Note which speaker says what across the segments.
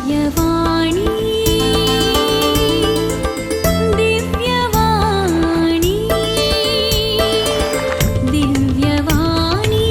Speaker 1: दिव्यवाणी दिव्यवाणी दिव्यवाणी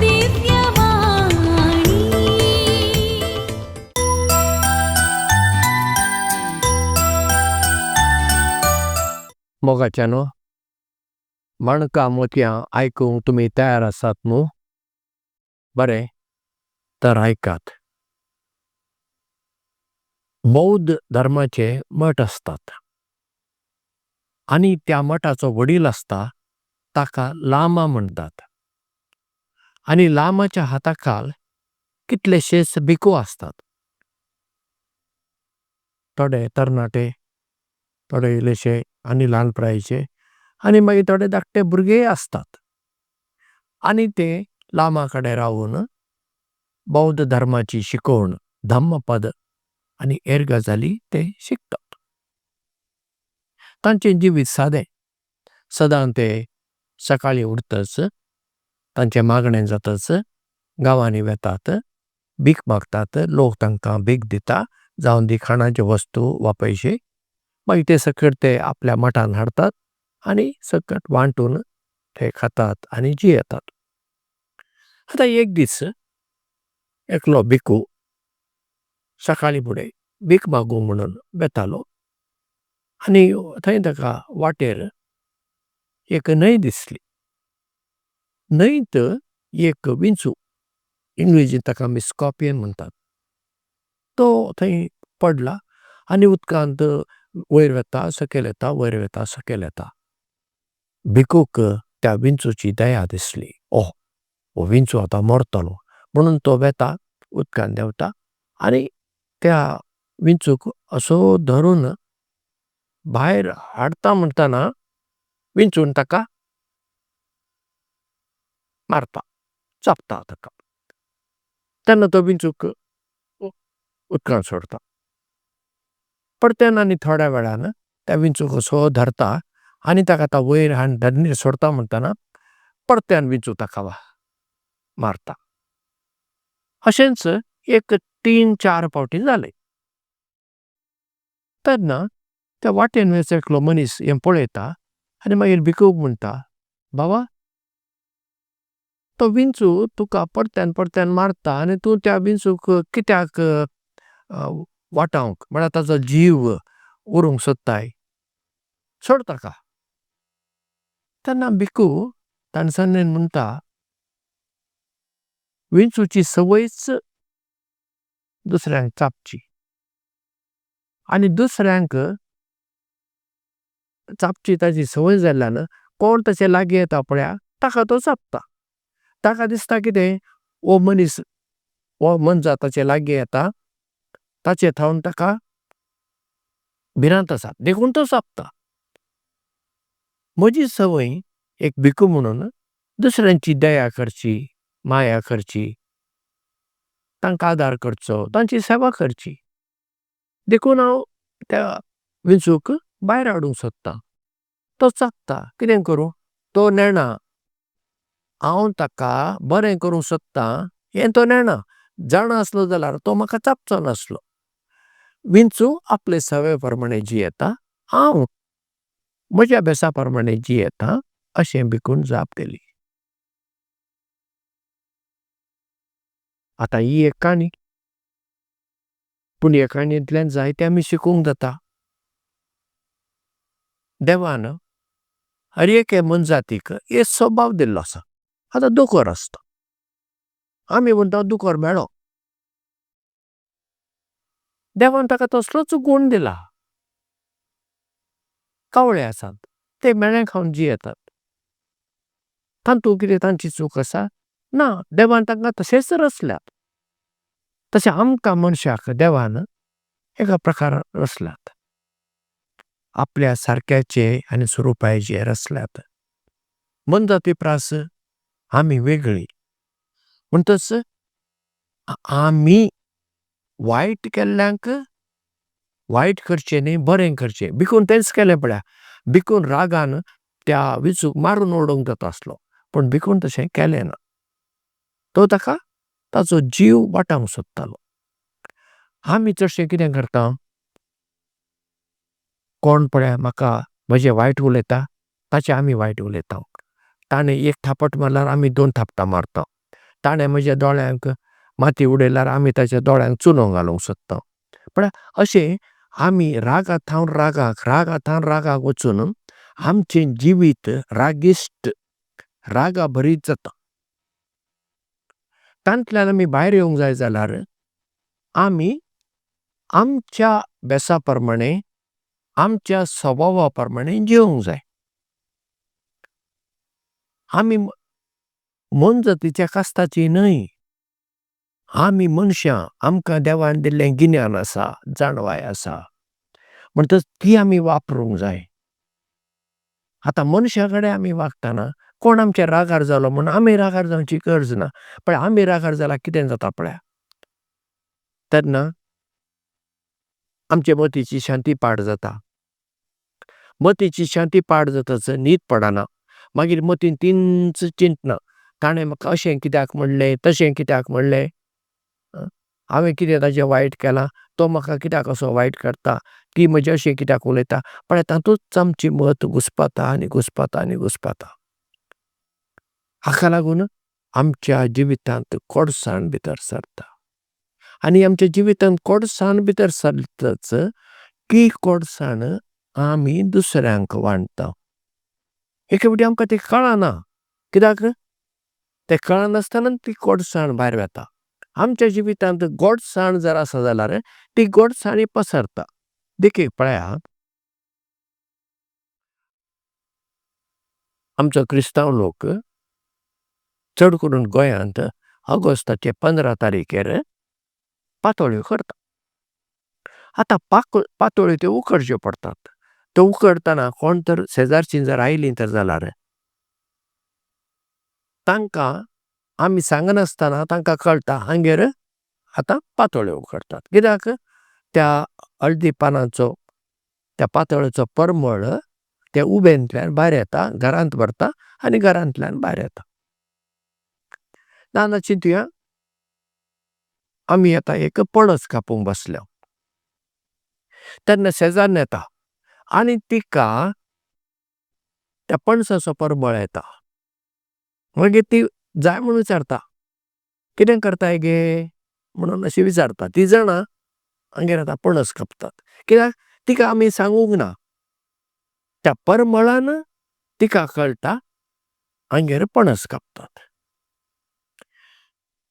Speaker 1: दिव्यवाणी।
Speaker 2: मोगाच्यानो, माणका मोत्यां आयकूंक तुमी तयार आसात मु? बरें तर आयकात। बौद्ध धर्माचे मठ अस्तात आनी त्या मठाचो वडील असता ताका लामा म्हणतात आनी लामाच्या हाताखाल कितलेशेच भिक्खू अस्तात। थोडे तरणाटे, थोडे इलेशे आनी ल्हान प्रायेचे आनी मागीर थोडे धाकटे भुर्गेय अस्तात आनी ते लामा कडे रावून बौद्ध धर्माची शिकवण धम्मपद आनी हेर गजाली ते शिकतात। तांचे जीवित सादें, सदां ते सकाळी उठताच तांचे मागणे जाताच गावानी वेतात, भीक मागतात, लोक तांका भीक दिता जाऊं दी खाणाचे वस्तु वा पैशे, मागीर ते सकट ते आपल्या मठान हाडतात आनी सकट वांटून ते खातात आनी जियेतात। आता एक दिस एकलो भिक्खू सकाळी फुडे भीक मागुंक म्हुणण वेतालो आनी थय ताका वाटेर एक न्हय दिसली। न्हयत एक विंचू, इंग्लिजीन ताका आमी स्कॉर्पियन म्हणतात, तो थय पडला आनी उदकांत वयर वता सकयल येता वयर वता सकयल येता। भिक्खूक त्या विंचूची दया दिसली, ओह हो विंचू आता मरतलो म्हणून तो वेता उदकांत देवता आनी त्या विंचूक असो धरून भायर हाडता म्हणटना विंचून ताका मारता, चाबता ताका। तेन्ना तो विंचूक उदकांत सोडता। परत्यान आनी थोड्या वेळान त्या विंचूक असो धरता आनी ताका आतां वयर हाडून धरणीर सोडता म्हणटना परत्यान विंचू ताका मारता। अशेंच एक तीन चार पावटी जालें। तेन्ना त्या वाटेन वयचो एकलो मनीस हें पळयता आनी मागीर भिक्खूक म्हणटा, बाबा, तो विंचू तुका परत्यान परत्यान मारता आनी तूं त्या विंचूक कित्याक वाटावंक म्हळ्यार ताचो जीव उरूंक सोदताय, सोड ताका। तेन्ना भिक्खू थंडसाणेन म्हणटा, विंचूची संवयच दुसऱ्यांक चाबची आनी दुसऱ्यांक चाबची ताची संवय जाल्ल्यान कोण ताचे लागीं येता पळया ताका तो चाबता। ताका दिसता कितें, हो मनीस हो मोनजात ताचे लागीं येता ताचे थावन ताका भिरांत आसा देखून तो चाबता। म्हजी संवय एक भिक्खू म्हणून दुसऱ्यांची दया करची, माया करची, तांकां आदार करचो, तांची सेवा करची, देखून हांव त्या विंचूक भायर हाडूंक सोदता, तो चाबता, कितें करूं, तो नेणा हांव ताका बरें करूंक सोदता हें तो नेणा, जाणा आसलो जाल्यार तो म्हाका चाबचो नासलो। विंचू आपले संवये प्रमाणे जियेता, हांव म्हज्या भेसा प्रमाणे जियेता, अशें भिक्खून जाप दिली। आतां ही एक काणी, पूण ह्या काणयेंतल्यान जायतें आमी शिकूंक जाता। देवान हर एके मोनजातीक एक स्वभाव दिल्लो आसा। आतां दुकर आसता, आमी म्हणटात दुकर म्हेळो, देवान ताका तसलोच गूण दिला। कावळे आसात ते म्हेळे खावन जियेतात, तांतून कितें तांची चूक आसा? ना, देवान तांकां तशेंच रचल्यात। तशें आमकां मनशाक देवान एका प्रकारान रचल्यात, आपल्या सारक्याचे आनी स्वरुपाचे रचल्यात। मोनजाती परस आमी वेगळी म्हणटच आमी वायट केल्ल्यांक वायट करचें न्ही, बरें करचें। भिकून तेंच केलें पळया, भिकून रागान त्या विंचूक मारून उडोवंक जाता आसलो पूण भिकून तशें केलें ना, तो ताका ताचो जीव वाटावंक सोदतालो। आमी चडशें कितें करता, कोण पळय म्हाका म्हजें वायट उलयता ताचें आमी वायट उलयता। ताणें एक थापट मारल्यार आमी दोन थापटां मारता। ताणें म्हज्या दोळ्यांक माती उडयल्यार आमी ताच्या दोळ्यांक चुनो घालूंक सोदता। पळय अशें आमी रागा थावन रागाक, रागा थावन रागाक वचून आमचें जिवीत रागिश्ट, रागा भरीत जाता। तातूंतल्यान आमी भायर येवंक जाय जाल्यार आमी आमच्या भेसा प्रमाणें, आमच्या सभावा प्रमाणें जियोंक जाय। आमी मोनजातीच्या कास्ताचीं न्हय, आमी मनशां, आमकां देवान दिल्लें गिन्यान आसा, जाणवाय आसा, म्हणटच ती आमी वापरूंक जाय। आतां मनशां कडेन आमी वागतना कोण आमच्या रागार जालो म्हूण आमी रागार जावची गरज ना। पळय आमी रागार जाल्यार कितें जाता पळया, तेन्ना आमचे मतीची शांती पाड जाता। मतीची शांती पाड जातच न्हीद पडना, मागीर मतीन तींच चिंतना, ताणें म्हाका अशें कित्याक म्हणलें, तशें कित्याक म्हणलें, हांवें कितें ताचें वायट केलां, तो म्हाका कित्याक असो वायट करता, ती म्हजें अशें कित्याक उलयता। पळय तातूंतच आमची मत घुस्पता आनी घुस्पता आनी घुस्पता। हाका लागून आमच्या जिवितांत कोडसाण भितर सरता आनी आमच्या जिवितांत कोडसाण भितर सरतच ती कोडसाण आमी दुसऱ्यांक वांट्टा। एके फावटी आमकां तें कळना, कित्याक तें कळनासतना ती कोडसाण भायर वता। आमच्या जिवितांत गोडसाण जर आसा जाल्यार ती गोडसाण पसरता। देखीक पळया, आमचो क्रिस्तांव लोक चड करून गोंयांत ऑगस्टाचे 15 तारखेर पातोळ्यो करता। आतां पातोळ्यो त्यो उकडच्यो पडटात, त्यो उकडटना कोण तर शेजारचीं जर आयलीं तर जाल्यार तांकां आमी सांगनासतना तांकां कळटा हांगेर आतां पातोळ्यो उकडटात। कित्याक त्या हळदी पानांचो, त्या पातोळ्याचो परमळ त्या उबेंतल्यान भायर येता, घरांत भरता आनी घरांतल्यान भायर येता। ना जाल्यार चिंतुया, आमी आतां एक पणस कापूंक बसल्या, तेन्ना शेजान्न येता आनी तिका त्या पणसाचो परमळ येता, मागीर ती जाय म्हूण विचारता, कितें करताय गे म्हणून अशी विचारता। ती जाणा हांगेर आतां पणस कापतात, कित्याक तिका आमी सांगूंक ना, त्या परमळान तिका कळटा हांगेर पणस कापतात।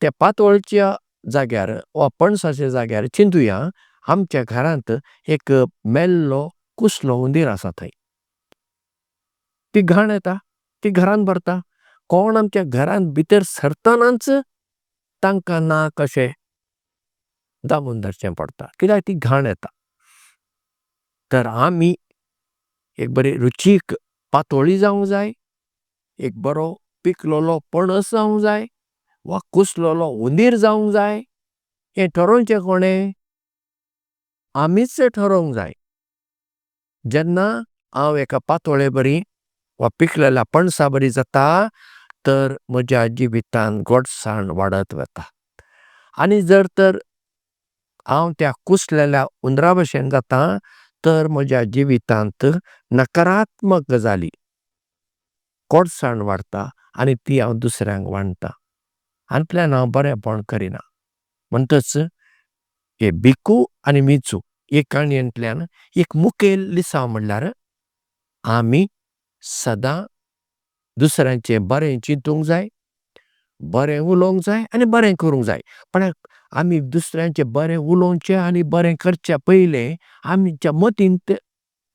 Speaker 2: त्या पातोळच्या जाग्यार वा पणसाच्या जाग्यार चिंतुया, आमच्या घरांत एक मेल्लो कुसलो हुंदीर आसा, थंय ती घाण येता, ती घरांत भरता। कोण आमच्या घरांत भितर सरतनाच तांकां नाक अशें दामून धरचें पडटा, कित्याक ती घाण येता। तर आमी एक बरी रुचीक पातोळी जावंक जाय, एक बरो पिकलोलो पणस जावंक जाय वा कुसलोलो हुंदीर जावंक जाय। हें ठरोवचें कोणें, आमीच ठरोवंक जाय। जेन्ना हांव एका पातोळे बरी वा पिकलेल्या पणसा बरी जाता तर म्हज्या जिवितांत गोडसाण वाडत वता, आनी जर तर हांव त्या कुसलेल्या हुंदरा भशेन जाता तर म्हज्या जिवितांत नकारात्मक गजाली, कोडसाण वाडटा आनी ती हांव दुसऱ्यांक वांट्टा, हातूंतल्यान हांव बरेंपण करिना। म्हणटच हे भिकू आनी विंचू हे काणयेंतल्यान एक मुखेल लिसांव म्हणल्यार आमी सदां दुसऱ्यांचें बरें चिंतूंक जाय, बरें उलोवंक जाय आनी बरें करूंक जाय। पण आमी दुसऱ्यांचें बरें उलोवचें आनी बरें करचें पयलें आमच्या मतींत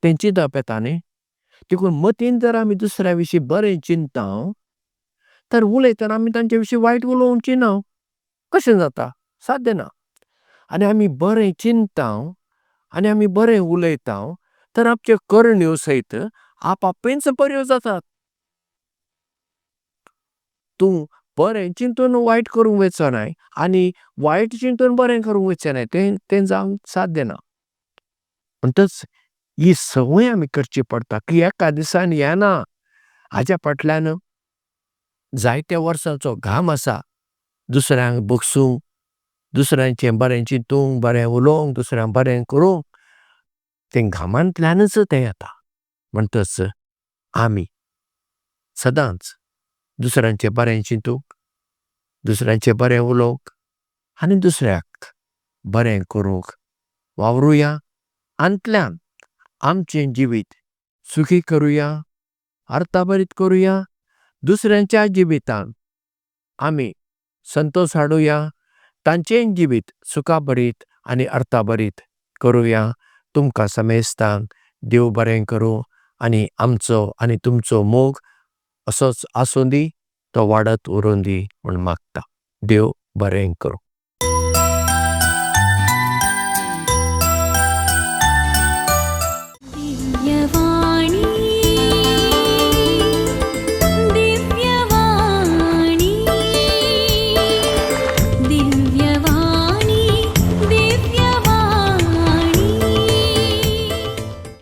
Speaker 2: तें चिंतप येता न्ही, देखून मतींत जर आमी दुसऱ्या विशीं बरें चिंतता तर उलयतना आमी तांचे विशीं वायट उलोवची ना। कशें जाता, साध्य ना। आनी आमी बरें चिंतता आनी आमी बरें उलयता तर आमच्यो करण्यो सयत आपापींच बऱ्यो जातात। तूं बरें चिंतून वायट करूंक वचनाय आनी वायट चिंतून बरें करूंक वचनाय, तें जावंक साध्य ना। म्हणटच ही संवय आमी करची पडटा की एका दिसान येना, हाज्या फाटल्यान जायत्या वर्सांचो घाम आसा, दुसऱ्यांक भोगसूंक, दुसऱ्यांचें बरें चिंतूंक, बरें उलोवंक, दुसऱ्यांक बरें करूंक तें घामांतल्यानच तें येता। म्हणटच आमी सदांच दुसऱ्यांचें बरें चिंतूंक, दुसऱ्यांचें बरें उलोवंक आनी दुसऱ्याक बरें करूंक वावरुया। हातूंतल्यान आमचें जिवीत सुखी करुया, अर्थाभरीत करुया, दुसऱ्यांच्या जिवितांत आमी संतोश हाडुया, तांचेंय जिवीत सुखाभरीत आनी अर्थाभरीत करुया। तुमकां समेस्तांक देव बरें करूं आनी आमचो आनी तुमचो मोग असोच आसूं दी, तो वाडत उरूंक दी म्हूण मागतां। देव बरें करूं।